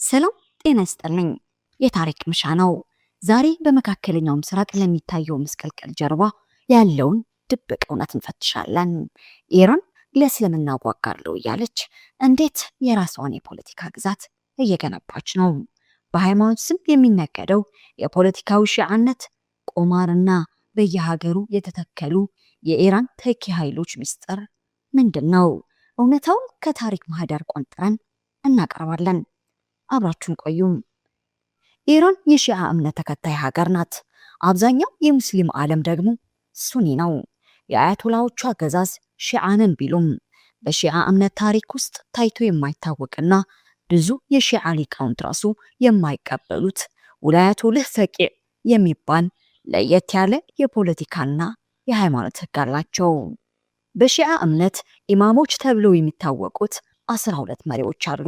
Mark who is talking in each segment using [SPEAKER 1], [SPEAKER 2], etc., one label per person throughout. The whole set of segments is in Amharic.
[SPEAKER 1] ሰላም ጤና ይስጥልኝ። የታሪክ ምሻ ነው። ዛሬ በመካከለኛው ምስራቅ ለሚታየው ምስቅልቅል ጀርባ ያለውን ድብቅ እውነት እንፈትሻለን። ኢራን ለእስልምና እጓጋለሁ እያለች እንዴት የራሷን የፖለቲካ ግዛት እየገነባች ነው? በሃይማኖት ስም የሚነገደው የፖለቲካዊ ሺዓነት ቁማርና በየሀገሩ የተተከሉ የኢራን ተኪ ኃይሎች ምስጢር ምንድን ነው? እውነታውን ከታሪክ ማህደር ቆንጥረን እናቀርባለን። አብራችሁን ቆዩም። ኢራን የሺዓ እምነት ተከታይ ሀገር ናት። አብዛኛው የሙስሊም ዓለም ደግሞ ሱኒ ነው። የአያቶላዎቹ አገዛዝ ሺዓንን ቢሉም በሺዓ እምነት ታሪክ ውስጥ ታይቶ የማይታወቅና ብዙ የሺዓ ሊቃውንት ራሱ የማይቀበሉት ውላያቱልህ ፈቂዕ የሚባል ለየት ያለ የፖለቲካና የሃይማኖት ህግ አላቸው። በሺዓ እምነት ኢማሞች ተብለው የሚታወቁት 12 መሪዎች አሉ።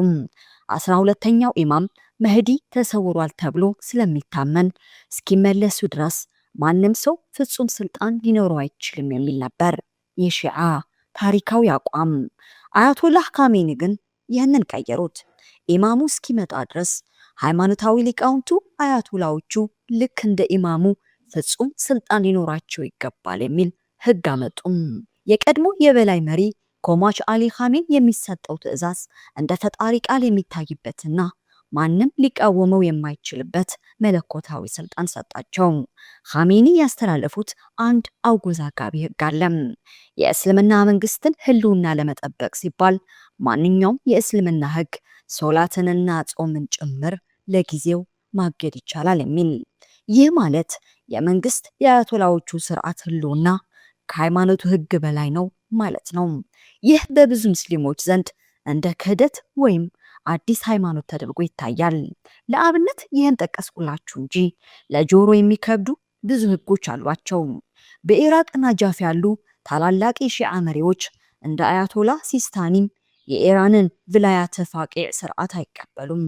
[SPEAKER 1] 12ኛው ኢማም መህዲ ተሰውሯል ተብሎ ስለሚታመን እስኪመለሱ ድረስ ማንም ሰው ፍጹም ስልጣን ሊኖረው አይችልም የሚል ነበር የሺዓ ታሪካዊ አቋም። አያቶላህ ካሜኒ ግን ይህንን ቀየሩት። ኢማሙ እስኪመጣ ድረስ ሃይማኖታዊ ሊቃውንቱ አያቶላዎቹ ልክ እንደ ኢማሙ ፍጹም ስልጣን ሊኖራቸው ይገባል የሚል ህግ አመጡም። የቀድሞ የበላይ መሪ ኮማች አሊ ኻሜኒ የሚሰጠው ትዕዛዝ እንደ ፈጣሪ ቃል የሚታይበትና ማንም ሊቃወመው የማይችልበት መለኮታዊ ስልጣን ሰጣቸው። ኻሜኒ ያስተላለፉት አንድ አወዛጋቢ ህግ አለ። የእስልምና መንግስትን ህልውና ለመጠበቅ ሲባል ማንኛውም የእስልምና ህግ ሶላትንና ጾምን ጭምር ለጊዜው ማገድ ይቻላል የሚል። ይህ ማለት የመንግስት የአያቶላዎቹ ስርዓት ህልውና ከሃይማኖቱ ህግ በላይ ነው ማለት ነው። ይህ በብዙ ሙስሊሞች ዘንድ እንደ ክህደት ወይም አዲስ ሃይማኖት ተደርጎ ይታያል። ለአብነት ይህን ጠቀስኩላችሁ እንጂ ለጆሮ የሚከብዱ ብዙ ህጎች አሏቸው። በኢራቅ ናጃፍ ያሉ ታላላቅ የሺዓ መሪዎች እንደ አያቶላ ሲስታኒም የኢራንን ቪላያተ ፋቂዕ ስርዓት አይቀበሉም።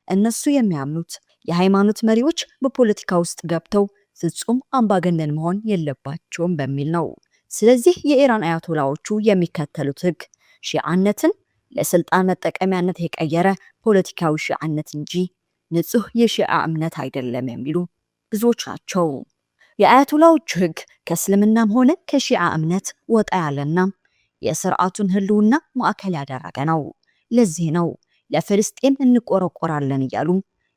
[SPEAKER 1] እነሱ የሚያምኑት የሃይማኖት መሪዎች በፖለቲካ ውስጥ ገብተው ፍጹም አምባገነን መሆን የለባቸውም በሚል ነው። ስለዚህ የኢራን አያቶላዎቹ የሚከተሉት ህግ ሺዓነትን ለስልጣን መጠቀሚያነት የቀየረ ፖለቲካዊ ሺዓነት እንጂ ንጹህ የሺዓ እምነት አይደለም የሚሉ ብዙዎች ናቸው። የአያቶላዎቹ ህግ ከእስልምናም ሆነ ከሺዓ እምነት ወጣ ያለና የስርዓቱን ህልውና ማዕከል ያደረገ ነው። ለዚህ ነው ለፍልስጤም እንቆረቆራለን እያሉ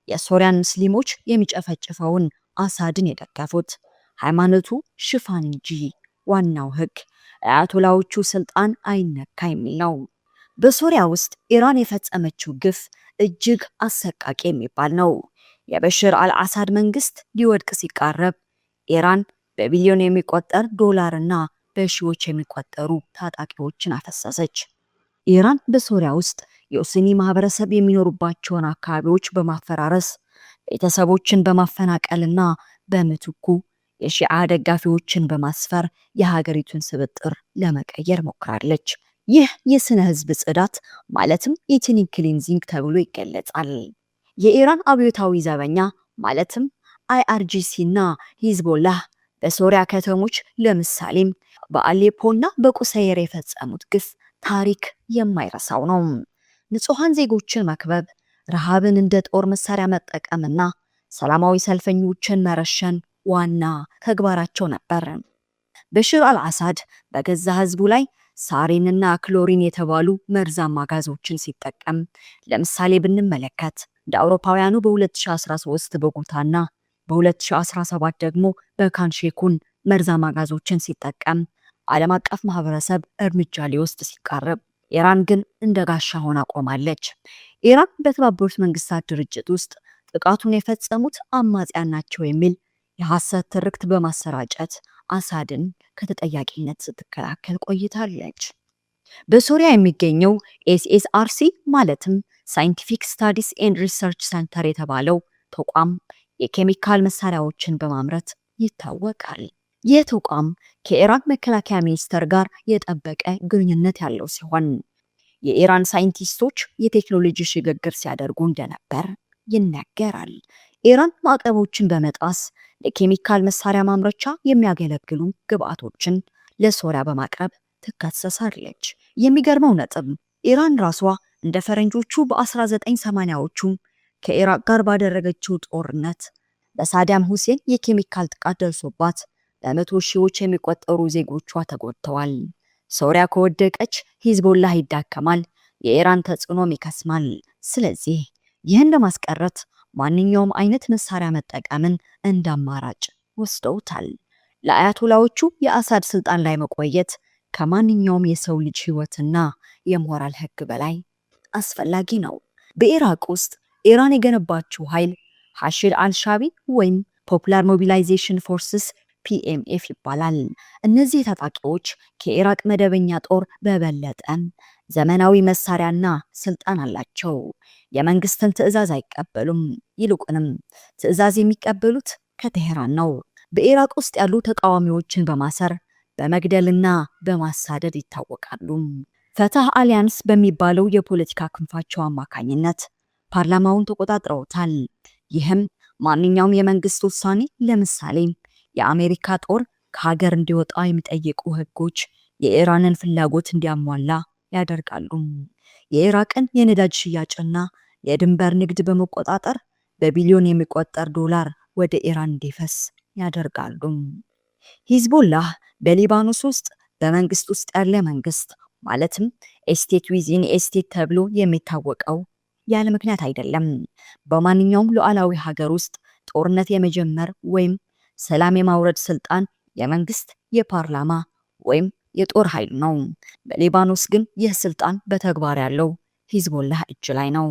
[SPEAKER 1] የሶሪያን ሙስሊሞች የሚጨፈጭፈውን አሳድን የደገፉት። ሃይማኖቱ ሽፋን እንጂ ዋናው ህግ አያቶላዎቹ ስልጣን አይነካ የሚል ነው። በሶሪያ ውስጥ ኢራን የፈጸመችው ግፍ እጅግ አሰቃቂ የሚባል ነው። የበሽር አልአሳድ መንግስት ሊወድቅ ሲቃረብ ኢራን በቢሊዮን የሚቆጠር ዶላርና በሺዎች የሚቆጠሩ ታጣቂዎችን አፈሰሰች። ኢራን በሶሪያ ውስጥ የሱኒ ማህበረሰብ የሚኖሩባቸውን አካባቢዎች በማፈራረስ፣ ቤተሰቦችን በማፈናቀልና በምትኩ የሺዓ ደጋፊዎችን በማስፈር የሀገሪቱን ስብጥር ለመቀየር ሞክራለች። ይህ የስነ ህዝብ ጽዳት ማለትም ethnic cleansing ተብሎ ይገለጻል። የኢራን አብዮታዊ ዘበኛ ማለትም IRGC እና ሂዝቦላህ በሶሪያ ከተሞች ለምሳሌም በአሌፖና በቁሰይር የፈጸሙት ግፍ ታሪክ የማይረሳው ነው። ንጹሐን ዜጎችን መክበብ፣ ረሃብን እንደ ጦር መሳሪያ መጠቀምና ሰላማዊ ሰልፈኞችን መረሸን ዋና ተግባራቸው ነበር። በሽር አልአሳድ በገዛ ህዝቡ ላይ ሳሪንና ክሎሪን የተባሉ መርዛማ ጋዞችን ሲጠቀም ለምሳሌ ብንመለከት እንደ አውሮፓውያኑ በ2013 በጉታና በ2017 ደግሞ በካን ሼኩን መርዛማ ጋዞችን ሲጠቀም ዓለም አቀፍ ማህበረሰብ እርምጃ ሊወስድ ሲቃረብ ኢራን ግን እንደ ጋሻ ሆና ቆማለች። ኢራን በተባበሩት መንግስታት ድርጅት ውስጥ ጥቃቱን የፈጸሙት አማጽያን ናቸው የሚል የሐሰት ትርክት በማሰራጨት አሳድን ከተጠያቂነት ስትከላከል ቆይታለች። በሶሪያ የሚገኘው SSRC ማለትም Scientific Studies and Research Center የተባለው ተቋም የኬሚካል መሳሪያዎችን በማምረት ይታወቃል። ይህ ተቋም ከኢራን መከላከያ ሚኒስቴር ጋር የጠበቀ ግንኙነት ያለው ሲሆን የኢራን ሳይንቲስቶች የቴክኖሎጂ ሽግግር ሲያደርጉ እንደነበር ይነገራል። ኢራን ማዕቀቦችን በመጣስ ለኬሚካል መሳሪያ ማምረቻ የሚያገለግሉ ግብዓቶችን ለሶሪያ በማቅረብ ትከሰሳለች። የሚገርመው ነጥብ ኢራን ራሷ እንደ ፈረንጆቹ በ1980ዎቹ ከኢራቅ ጋር ባደረገችው ጦርነት በሳዳም ሁሴን የኬሚካል ጥቃት ደርሶባት በመቶ ሺዎች የሚቆጠሩ ዜጎቿ ተጎድተዋል። ሶሪያ ከወደቀች ሂዝቦላህ ይዳከማል፣ የኢራን ተጽዕኖም ይከስማል። ስለዚህ ይህን ለማስቀረት ማንኛውም አይነት መሳሪያ መጠቀምን እንደ አማራጭ ወስደውታል። ለአያቶላዎቹ የአሳድ ስልጣን ላይ መቆየት ከማንኛውም የሰው ልጅ ሕይወትና የሞራል ሕግ በላይ አስፈላጊ ነው። በኢራቅ ውስጥ ኢራን የገነባችው ኃይል ሐሽድ አልሻቢ ወይም Popular Mobilization Forces PMF ይባላል። እነዚህ ታጣቂዎች ከኢራቅ መደበኛ ጦር በበለጠ ዘመናዊ መሳሪያና ስልጣን አላቸው። የመንግስትን ትዕዛዝ አይቀበሉም። ይልቁንም ትዕዛዝ የሚቀበሉት ከቴሄራን ነው። በኢራቅ ውስጥ ያሉ ተቃዋሚዎችን በማሰር፣ በመግደልና በማሳደድ ይታወቃሉ። ፈታህ Alliance በሚባለው የፖለቲካ ክንፋቸው አማካኝነት ፓርላማውን ተቆጣጥረውታል። ይህም ማንኛውም የመንግስት ውሳኔ፣ ለምሳሌ የአሜሪካ ጦር ከሀገር እንዲወጣ የሚጠይቁ ህጎች፣ የኢራንን ፍላጎት እንዲያሟላ ያደርጋሉ። የኢራቅን የነዳጅ ሽያጭና የድንበር ንግድ በመቆጣጠር በቢሊዮን የሚቆጠር ዶላር ወደ ኢራን እንዲፈስ ያደርጋሉ። ሂዝቦላህ በሊባኖስ ውስጥ በመንግስት ውስጥ ያለ መንግስት፣ ማለትም state within a state ተብሎ የሚታወቀው ያለ ምክንያት አይደለም። በማንኛውም ሉዓላዊ ሀገር ውስጥ ጦርነት የመጀመር ወይም ሰላም የማውረድ ስልጣን የመንግስት፣ የፓርላማ ወይም የጦር ኃይል ነው። በሊባኖስ ግን ይህ ስልጣን በተግባር ያለው ሂዝቦላህ እጅ ላይ ነው።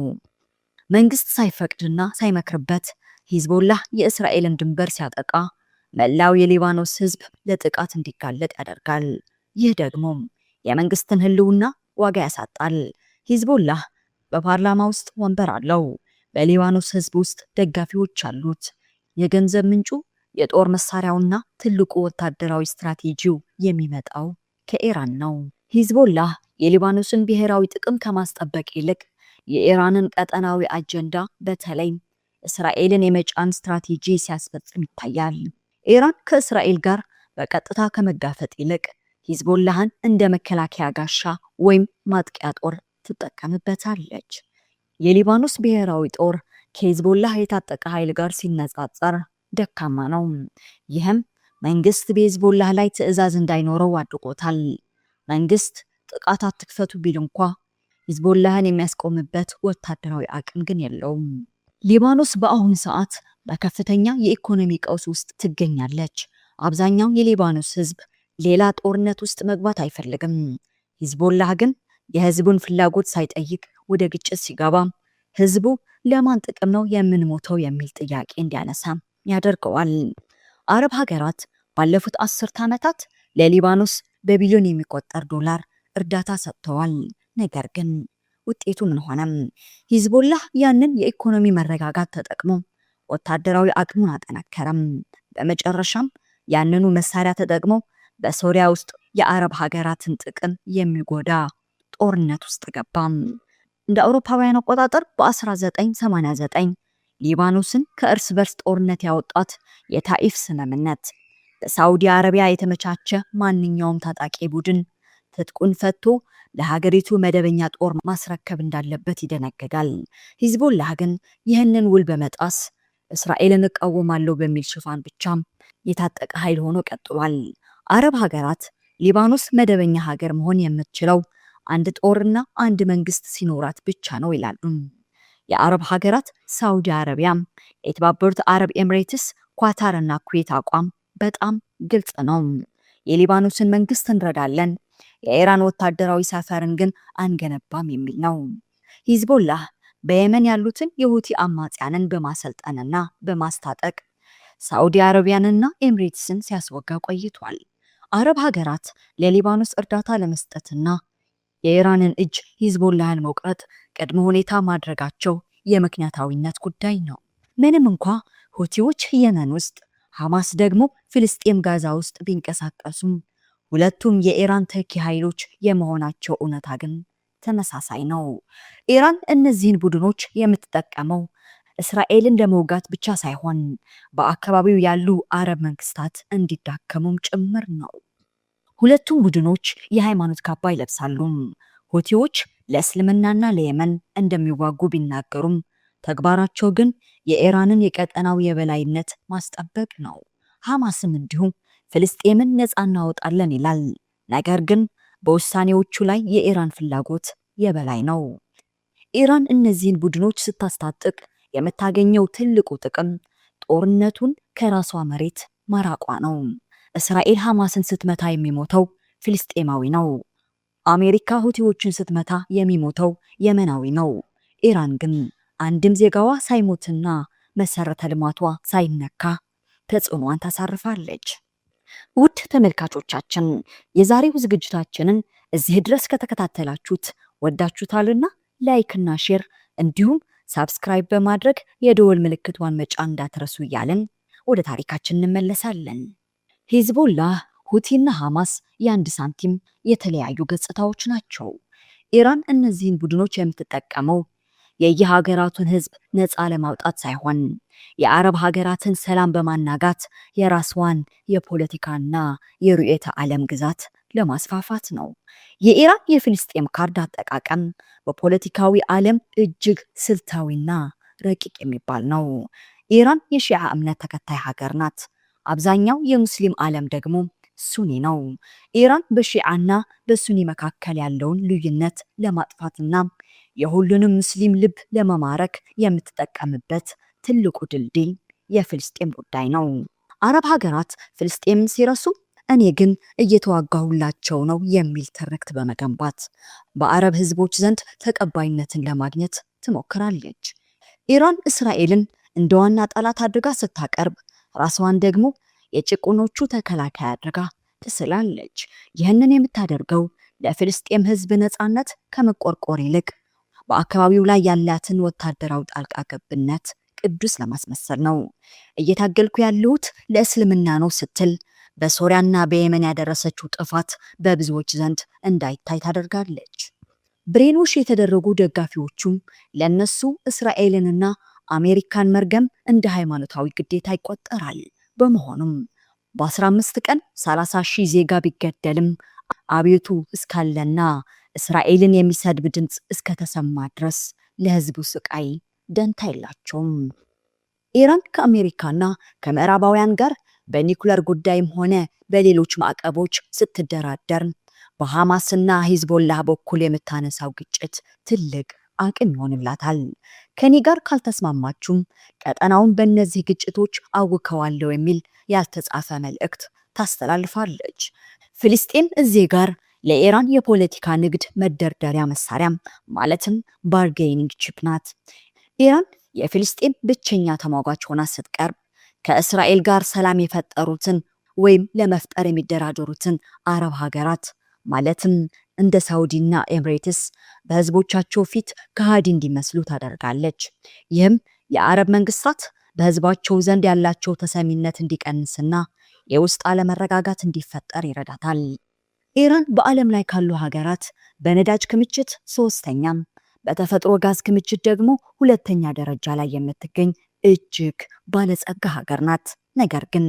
[SPEAKER 1] መንግስት ሳይፈቅድና ሳይመክርበት ሂዝቦላህ የእስራኤልን ድንበር ሲያጠቃ መላው የሊባኖስ ህዝብ ለጥቃት እንዲጋለጥ ያደርጋል። ይህ ደግሞ የመንግስትን ህልውና ዋጋ ያሳጣል። ሂዝቦላህ በፓርላማ ውስጥ ወንበር አለው። በሊባኖስ ህዝብ ውስጥ ደጋፊዎች አሉት። የገንዘብ ምንጩ፣ የጦር መሳሪያውና ትልቁ ወታደራዊ ስትራቴጂው የሚመጣው ከኢራን ነው። ሂዝቦላህ የሊባኖስን ብሔራዊ ጥቅም ከማስጠበቅ ይልቅ የኢራንን ቀጠናዊ አጀንዳ፣ በተለይ እስራኤልን የመጫን ስትራቴጂ ሲያስፈጽም ይታያል። ኢራን ከእስራኤል ጋር በቀጥታ ከመጋፈጥ ይልቅ ሂዝቦላህን እንደ መከላከያ ጋሻ ወይም ማጥቂያ ጦር ትጠቀምበታለች። የሊባኖስ ብሔራዊ ጦር ከሂዝቦላህ የታጠቀ ኃይል ጋር ሲነጻጸር ደካማ ነው። ይህም መንግስት በሂዝቦላህ ላይ ትዕዛዝ እንዳይኖረው አድርጎታል። መንግስት ጥቃት አትክፈቱ ቢል እንኳ ሂዝቦላህን የሚያስቆምበት ወታደራዊ አቅም ግን የለውም። ሊባኖስ በአሁኑ ሰዓት በከፍተኛ የኢኮኖሚ ቀውስ ውስጥ ትገኛለች። አብዛኛው የሊባኖስ ህዝብ ሌላ ጦርነት ውስጥ መግባት አይፈልግም። ሂዝቦላህ ግን የህዝቡን ፍላጎት ሳይጠይቅ ወደ ግጭት ሲገባ ህዝቡ ለማን ጥቅም ነው የምንሞተው የሚል ጥያቄ እንዲያነሳ ያደርገዋል። አረብ ሀገራት ባለፉት 10 ዓመታት ለሊባኖስ በቢሊዮን የሚቆጠር ዶላር እርዳታ ሰጥተዋል። ነገር ግን ውጤቱ ምን ሆነም? ሂዝቦላህ ያንን የኢኮኖሚ መረጋጋት ተጠቅሞ ወታደራዊ አቅሙን አጠናከረም። በመጨረሻም ያንኑ መሳሪያ ተጠቅሞ በሶሪያ ውስጥ የአረብ ሀገራትን ጥቅም የሚጎዳ ጦርነት ውስጥ ገባም። እንደ አውሮፓውያን አቆጣጠር በ1989 ሊባኖስን ከእርስ በርስ ጦርነት ያወጣት የታኢፍ ስምምነት በሳዑዲ አረቢያ የተመቻቸ ማንኛውም ታጣቂ ቡድን ትጥቁን ፈቶ ለሀገሪቱ መደበኛ ጦር ማስረከብ እንዳለበት ይደነግጋል። ሂዝቦላህ ግን ይህንን ውል በመጣስ እስራኤልን እቃወማለሁ በሚል ሽፋን ብቻም የታጠቀ ኃይል ሆኖ ቀጥሏል። አረብ ሀገራት ሊባኖስ መደበኛ ሀገር መሆን የምትችለው አንድ ጦርና አንድ መንግስት ሲኖራት ብቻ ነው ይላሉ። የአረብ ሀገራት ሳውዲ አረቢያ፣ የተባበሩት አረብ ኤምሬትስ፣ ኳታር እና ኩዌት አቋም በጣም ግልጽ ነው። የሊባኖስን መንግስት እንረዳለን፣ የኢራን ወታደራዊ ሰፈርን ግን አንገነባም የሚል ነው። ሂዝቦላህ በየመን ያሉትን የሁቲ አማጽያንን በማሰልጠንና በማስታጠቅ ሳዑዲ አረቢያንና ኤምሬትስን ሲያስወጋ ቆይቷል። አረብ ሀገራት ለሊባኖስ እርዳታ ለመስጠትና የኢራንን እጅ ሂዝቦላህን መቁረጥ ቅድመ ሁኔታ ማድረጋቸው የምክንያታዊነት ጉዳይ ነው። ምንም እንኳ ሁቲዎች የመን ውስጥ፣ ሐማስ ደግሞ ፍልስጤም ጋዛ ውስጥ ቢንቀሳቀሱም ሁለቱም የኢራን ተኪ ኃይሎች የመሆናቸው እውነታ ግን ተመሳሳይ ነው። ኢራን እነዚህን ቡድኖች የምትጠቀመው እስራኤልን ለመውጋት ብቻ ሳይሆን በአካባቢው ያሉ አረብ መንግስታት እንዲዳከሙም ጭምር ነው። ሁለቱም ቡድኖች የሃይማኖት ካባ ይለብሳሉ። ሁቲዎች ለእስልምናና ለየመን እንደሚዋጉ ቢናገሩም ተግባራቸው ግን የኢራንን የቀጠናው የበላይነት ማስጠበቅ ነው። ሐማስም እንዲሁም ፍልስጤምን ነፃ እናወጣለን ይላል። ነገር ግን በውሳኔዎቹ ላይ የኢራን ፍላጎት የበላይ ነው። ኢራን እነዚህን ቡድኖች ስታስታጥቅ የምታገኘው ትልቁ ጥቅም ጦርነቱን ከራሷ መሬት ማራቋ ነው። እስራኤል ሐማስን ስትመታ የሚሞተው ፍልስጤማዊ ነው። አሜሪካ ሁቲዎችን ስትመታ የሚሞተው የመናዊ ነው። ኢራን ግን አንድም ዜጋዋ ሳይሞትና መሰረተ ልማቷ ሳይነካ ተጽዕኖዋን ታሳርፋለች። ውድ ተመልካቾቻችን፣ የዛሬው ዝግጅታችንን እዚህ ድረስ ከተከታተላችሁት ወዳችሁታልና like ና share እንዲሁም subscribe በማድረግ የደወል ምልክቷን መጫን እንዳትረሱ እያልን ወደ ታሪካችን እንመለሳለን። ሂዝቦላህ፣ ሁቲና ሐማስ የአንድ ሳንቲም የተለያዩ ገጽታዎች ናቸው። ኢራን እነዚህን ቡድኖች የምትጠቀመው የየሀገራቱን ሕዝብ ነፃ ለማውጣት ሳይሆን የአረብ ሀገራትን ሰላም በማናጋት የራስዋን የፖለቲካና የርዕዮተ ዓለም ግዛት ለማስፋፋት ነው። የኢራን የፍልስጤም ካርድ አጠቃቀም በፖለቲካዊ ዓለም እጅግ ስልታዊና ረቂቅ የሚባል ነው። ኢራን የሺዓ እምነት ተከታይ ሀገር ናት። አብዛኛው የሙስሊም ዓለም ደግሞ ሱኒ ነው። ኢራን በሺዓና በሱኒ መካከል ያለውን ልዩነት ለማጥፋትና የሁሉንም ሙስሊም ልብ ለመማረክ የምትጠቀምበት ትልቁ ድልድይ የፍልስጤም ጉዳይ ነው። አረብ ሀገራት ፍልስጤምን ሲረሱ እኔ ግን እየተዋጋሁላቸው ነው የሚል ትርክት በመገንባት በአረብ ህዝቦች ዘንድ ተቀባይነትን ለማግኘት ትሞክራለች። ኢራን እስራኤልን እንደ ዋና ጠላት አድርጋ ስታቀርብ ራስዋን ደግሞ የጭቁኖቹ ተከላካይ አድርጋ ትስላለች። ይህንን የምታደርገው ለፍልስጤም ህዝብ ነፃነት ከመቆርቆር ይልቅ በአካባቢው ላይ ያላትን ወታደራዊ ጣልቃ ገብነት ቅዱስ ለማስመሰል ነው። እየታገልኩ ያለሁት ለእስልምና ነው ስትል በሶሪያና በየመን ያደረሰችው ጥፋት በብዙዎች ዘንድ እንዳይታይ ታደርጋለች። Brainwash የተደረጉ ደጋፊዎቹም ለእነሱ እስራኤልንና አሜሪካን መርገም እንደ ሃይማኖታዊ ግዴታ ይቆጠራል። በመሆኑም በ15 ቀን 30 ሺህ ዜጋ ቢገደልም አቤቱ እስካለና እስራኤልን የሚሰድብ ድምፅ እስከተሰማ ድረስ ለህዝቡ ስቃይ ደንታ የላቸውም። ኢራን ከአሜሪካና ከምዕራባውያን ጋር በኒኩለር ጉዳይም ሆነ በሌሎች ማዕቀቦች ስትደራደር በሐማስና ሂዝቦላህ በኩል የምታነሳው ግጭት ትልቅ አቅም ይሆንላታል። ከኔ ጋር ካልተስማማችሁም ቀጠናውን በእነዚህ ግጭቶች አውከዋለሁ የሚል ያልተጻፈ መልእክት ታስተላልፋለች። ፍልስጤም እዚህ ጋር ለኢራን የፖለቲካ ንግድ መደርደሪያ መሳሪያም ማለትም bargaining chip ናት። ኢራን የፍልስጤም ብቸኛ ተሟጋች ሆና ስትቀርብ ከእስራኤል ጋር ሰላም የፈጠሩትን ወይም ለመፍጠር የሚደራደሩትን አረብ ሀገራት ማለትም እንደ ሳውዲና ኤምሬትስ በህዝቦቻቸው ፊት ከሃዲ እንዲመስሉ ታደርጋለች። ይህም የአረብ መንግስታት በህዝባቸው ዘንድ ያላቸው ተሰሚነት እንዲቀንስና የውስጥ አለመረጋጋት እንዲፈጠር ይረዳታል። ኢራን በዓለም ላይ ካሉ ሀገራት በነዳጅ ክምችት ሶስተኛም፣ በተፈጥሮ ጋዝ ክምችት ደግሞ ሁለተኛ ደረጃ ላይ የምትገኝ እጅግ ባለጸጋ ሀገር ናት። ነገር ግን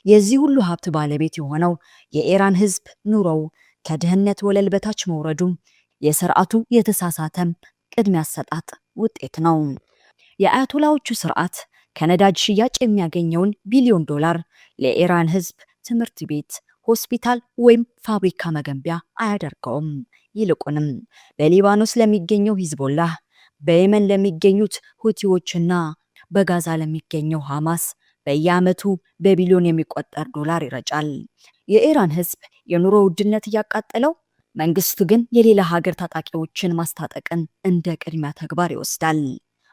[SPEAKER 1] የዚህ ሁሉ ሀብት ባለቤት የሆነው የኢራን ህዝብ ኑሮው ከድህነት ወለል በታች መውረዱ የስርዓቱ የተሳሳተም ቅድሚያ አሰጣጥ ውጤት ነው። የአያቶላዎቹ ስርዓት ከነዳጅ ሽያጭ የሚያገኘውን ቢሊዮን ዶላር ለኢራን ህዝብ ትምህርት ቤት፣ ሆስፒታል ወይም ፋብሪካ መገንቢያ አያደርገውም። ይልቁንም በሊባኖስ ለሚገኘው ሂዝቦላህ፣ በየመን ለሚገኙት ሁቲዎችና በጋዛ ለሚገኘው ሐማስ በየዓመቱ በቢሊዮን የሚቆጠር ዶላር ይረጫል። የኢራን ህዝብ የኑሮ ውድነት እያቃጠለው፣ መንግስቱ ግን የሌላ ሀገር ታጣቂዎችን ማስታጠቅን እንደ ቅድሚያ ተግባር ይወስዳል።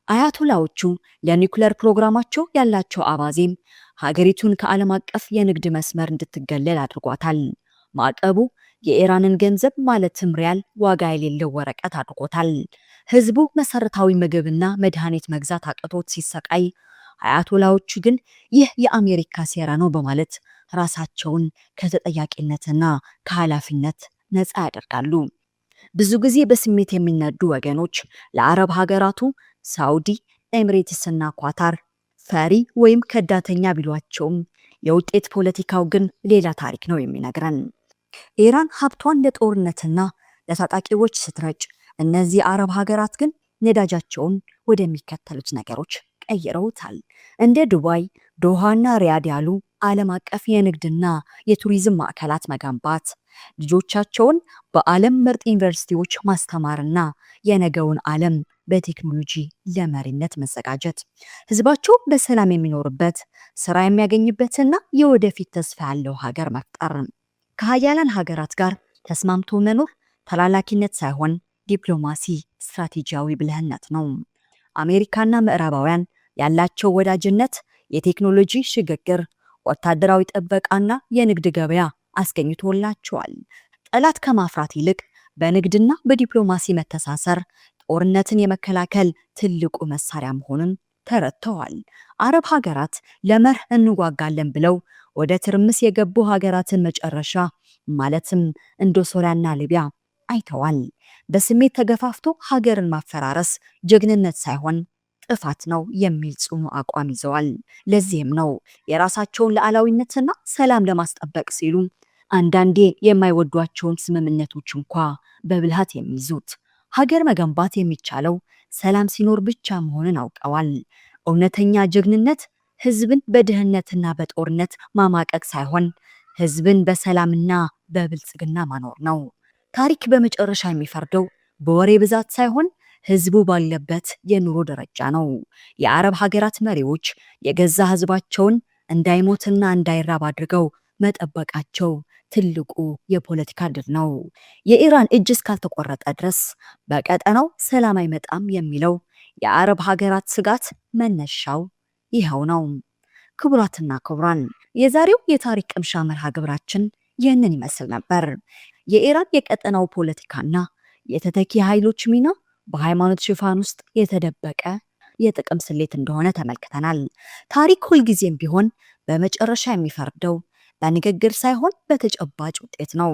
[SPEAKER 1] አያቶላዎቹ ለኒውክለር ፕሮግራማቸው ያላቸው አባዜም ሀገሪቱን ከዓለም አቀፍ የንግድ መስመር እንድትገለል አድርጓታል። ማዕቀቡ የኢራንን ገንዘብ ማለትም ሪያል ዋጋ የሌለው ወረቀት አድርጎታል። ህዝቡ መሰረታዊ ምግብና መድኃኒት መግዛት አቅቶት ሲሰቃይ፣ አያቶላዎቹ ግን ይህ የአሜሪካ ሴራ ነው በማለት ራሳቸውን ከተጠያቂነትና ከኃላፊነት ነፃ ያደርጋሉ። ብዙ ጊዜ በስሜት የሚነዱ ወገኖች ለአረብ ሀገራቱ ሳውዲ፣ ኤሚሬትስና ኳታር ፈሪ ወይም ከዳተኛ ቢሏቸውም የውጤት ፖለቲካው ግን ሌላ ታሪክ ነው የሚነግረን። ኢራን ሀብቷን ለጦርነትና ለታጣቂዎች ስትረጭ፣ እነዚህ አረብ ሀገራት ግን ነዳጃቸውን ወደሚከተሉት ነገሮች ቀይረውታል። እንደ ዱባይ፣ ዶሃና ሪያድ ያሉ ዓለም አቀፍ የንግድና የቱሪዝም ማዕከላት መገንባት፣ ልጆቻቸውን በዓለም ምርጥ ዩኒቨርሲቲዎች ማስተማርና የነገውን ዓለም በቴክኖሎጂ ለመሪነት መዘጋጀት፣ ህዝባቸው በሰላም የሚኖርበት፣ ስራ የሚያገኝበትና የወደፊት ተስፋ ያለው ሀገር መፍጠር። ከሀያላን ሀገራት ጋር ተስማምቶ መኖር ተላላኪነት ሳይሆን ዲፕሎማሲ፣ ስትራቴጂያዊ ብልህነት ነው። አሜሪካና ምዕራባውያን ያላቸው ወዳጅነት የቴክኖሎጂ ሽግግር፣ ወታደራዊ ጥበቃና የንግድ ገበያ አስገኝቶላቸዋል። ጠላት ከማፍራት ይልቅ በንግድና በዲፕሎማሲ መተሳሰር ጦርነትን የመከላከል ትልቁ መሳሪያ መሆኑን ተረድተዋል። አረብ ሀገራት ለመርህ እንዋጋለን ብለው ወደ ትርምስ የገቡ ሀገራትን መጨረሻ፣ ማለትም እንደ ሶሪያና ሊቢያ አይተዋል። በስሜት ተገፋፍቶ ሀገርን ማፈራረስ ጀግንነት ሳይሆን ጥፋት ነው የሚል ጽኑ አቋም ይዘዋል። ለዚህም ነው የራሳቸውን ሉዓላዊነትና ሰላም ለማስጠበቅ ሲሉ አንዳንዴ የማይወዷቸውን ስምምነቶች እንኳ በብልሃት የሚይዙት። ሀገር መገንባት የሚቻለው ሰላም ሲኖር ብቻ መሆኑን አውቀዋል። እውነተኛ ጀግንነት ህዝብን በድህነትና በጦርነት ማማቀቅ ሳይሆን ህዝብን በሰላምና በብልጽግና ማኖር ነው። ታሪክ በመጨረሻ የሚፈርደው በወሬ ብዛት ሳይሆን ህዝቡ ባለበት የኑሮ ደረጃ ነው። የአረብ ሀገራት መሪዎች የገዛ ህዝባቸውን እንዳይሞትና እንዳይራብ አድርገው መጠበቃቸው ትልቁ የፖለቲካ ድል ነው። የኢራን እጅ እስካልተቆረጠ ድረስ በቀጠናው ሰላም አይመጣም የሚለው የአረብ ሀገራት ስጋት መነሻው ይኸው ነው። ክቡራትና ክቡራን፣ የዛሬው የታሪክ ቅምሻ መርሃ ግብራችን ይህንን ይመስል ነበር። የኢራን የቀጠናው ፖለቲካና የተተኪ ኃይሎች ሚና በሃይማኖት ሽፋን ውስጥ የተደበቀ የጥቅም ስሌት እንደሆነ ተመልክተናል። ታሪክ ሁልጊዜም ቢሆን በመጨረሻ የሚፈርደው በንግግር ሳይሆን በተጨባጭ ውጤት ነው።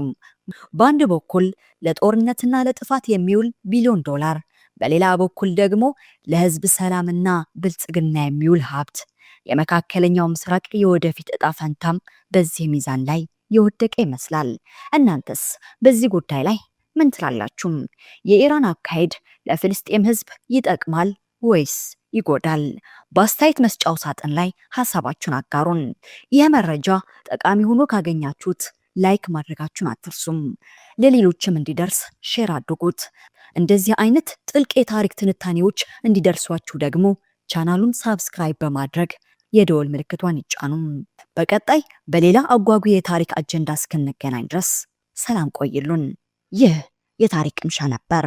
[SPEAKER 1] በአንድ በኩል ለጦርነትና ለጥፋት የሚውል ቢሊዮን ዶላር፣ በሌላ በኩል ደግሞ ለሕዝብ ሰላምና ብልጽግና የሚውል ሀብት። የመካከለኛው ምስራቅ የወደፊት እጣ ፈንታም በዚህ ሚዛን ላይ የወደቀ ይመስላል። እናንተስ በዚህ ጉዳይ ላይ ምን ትላላችሁ? የኢራን አካሄድ ለፍልስጤም ሕዝብ ይጠቅማል ወይስ ይጎዳል? በአስተያየት መስጫው ሳጥን ላይ ሀሳባችሁን አጋሩን። ይህ መረጃ ጠቃሚ ሆኖ ካገኛችሁት like ማድረጋችሁን አትርሱም። ለሌሎችም እንዲደርስ share አድርጉት። እንደዚህ አይነት ጥልቅ የታሪክ ትንታኔዎች እንዲደርሷችሁ ደግሞ ቻናሉን subscribe በማድረግ የደወል ምልክቷን ይጫኑ። በቀጣይ በሌላ አጓጊ የታሪክ አጀንዳ እስክንገናኝ ድረስ ሰላም ቆይሉን። ይህ የታሪክ ቅምሻ ነበር።